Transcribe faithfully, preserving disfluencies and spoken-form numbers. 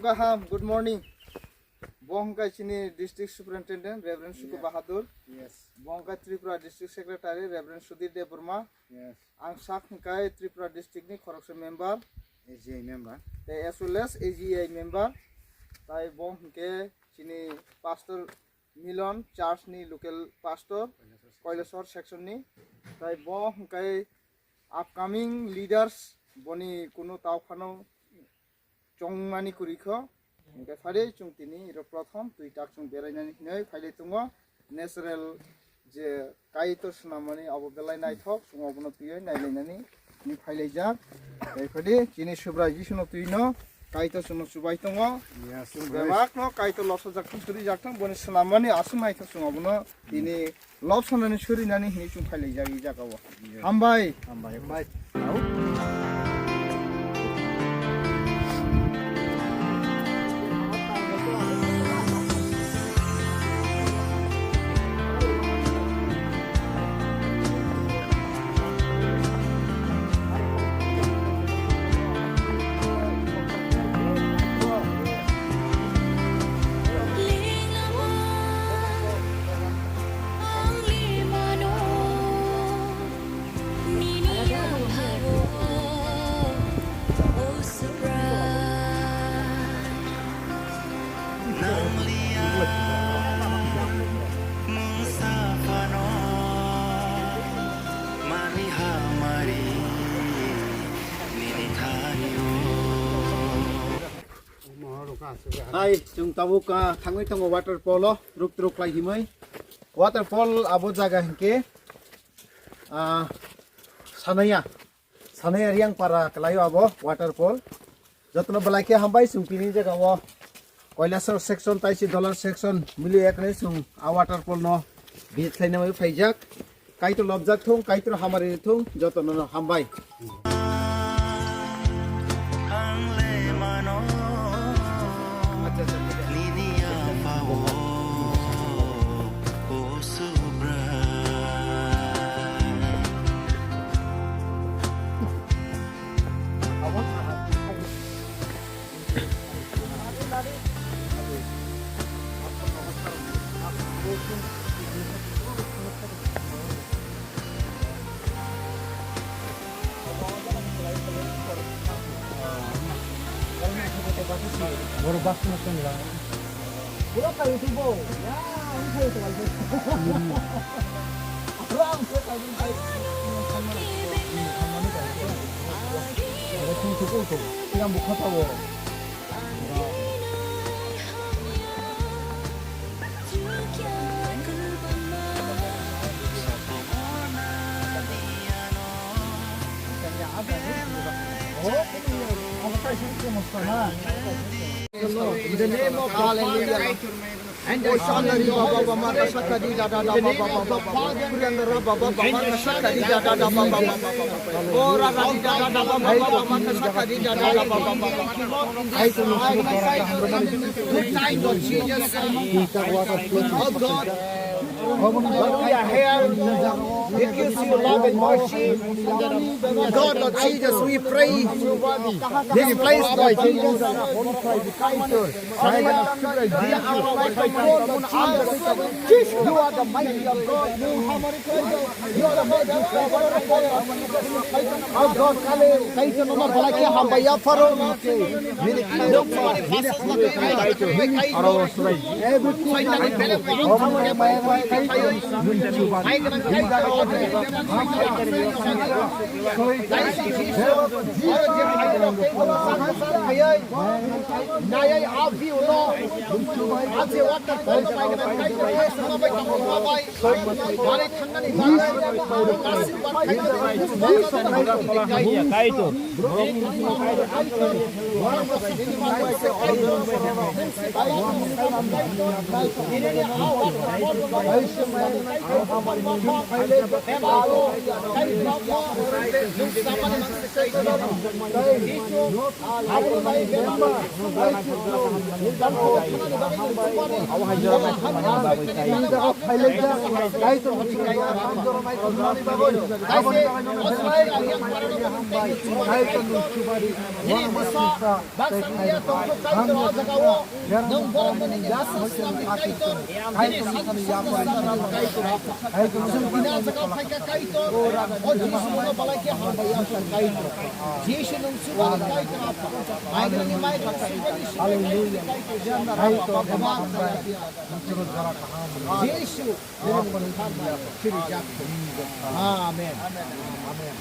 Kaham, good morning. Bo hwnkhe chini District Superintendent Reverend Suku Bahadur. Yes. Bo hwnkhe Tripura District Secretary Reverend Sudhir Debbarma. Yes. Ang sak hwnkhe Tripura District ni khoroksa member. A G I member. Tei as well as A G I member. Tai bo hwnkhe chini Pastor Milon Church ni local pastor, Koilasor section ni. Tai bo hwnkhe upcoming leaders boni kuno tao phano chongmani kwrwi kho. Hwnkhe phai de chwng tini iro prothom twi tak chwng berainani hinwi phai de tongo. Natural je Kaitor swnamani abo belai naithok, chwng obono twiwi nailainani hinwi phailaijak. Tei phai de chini Subrai Jisuno twino Kaitor chwngno chubai tongo. Yes, chwng bebakno Kaitor lobsajak thung, swrijak thung, boni swnamani aswk naithok chwng obono tini lobsanani surinani hinwi chwng phailaijak i jagao. Hambai. Hambai. Hambai. Hai, chwng tabuk, ah, thangwi tongo waterfall o, ruk truk klai himwi. Waterfall abo jaga hinkhe, ah, Sanaya, Sanaya Riangpara kwlaio abo waterfall. Jotono belai khe hambai chwng tini jagao Koilasor section tei si Dolar section mili ekre chwng a waterfall no visit khlaina bai phaijak. Kaitor lobjak thung, Kaitor hamari thung, jotono no hambai. Borok bus no chwng lang. Pura khayo tei bo. Ya, ang khayo tei bo. Pura ang khayo tei bo. Yang bukha tabo. In the name of the Father, and the Son, and the Holy Spirit. In the name of the Father, and the Son, and the Holy Spirit. Good night, Lord Jesus. Oh God, we are here because you love and mercy. God, Lord Jesus, we pray this place, Lord Jesus. You are the mighty of God. You are the mighty of God. Oh God, Kaitor no balai khe hambai ya pharo. Nayai abi ulo. Aje water polo bai gana kai ko sama bai tamo bai. Bari thangani bai. Kasim bai kai ko. Kai to. Ini ni au. Baksa ya tongkho Kaitor o jaga o. Nwng borok no nini yasma swnamdi Kaitor. Nini sanni sanni swnamdi Kaitor Apha. Chwng tini a jaga o phaikha Kaitor. O Jisu no balai khe hambai ya tong Kaitor. Jisu nwng chubani Kaitor Apha. Maigwrwngni maigwrwng chubani chubani Kaitor. Jisu nwng thangnai chiri jak. Amen. Amen.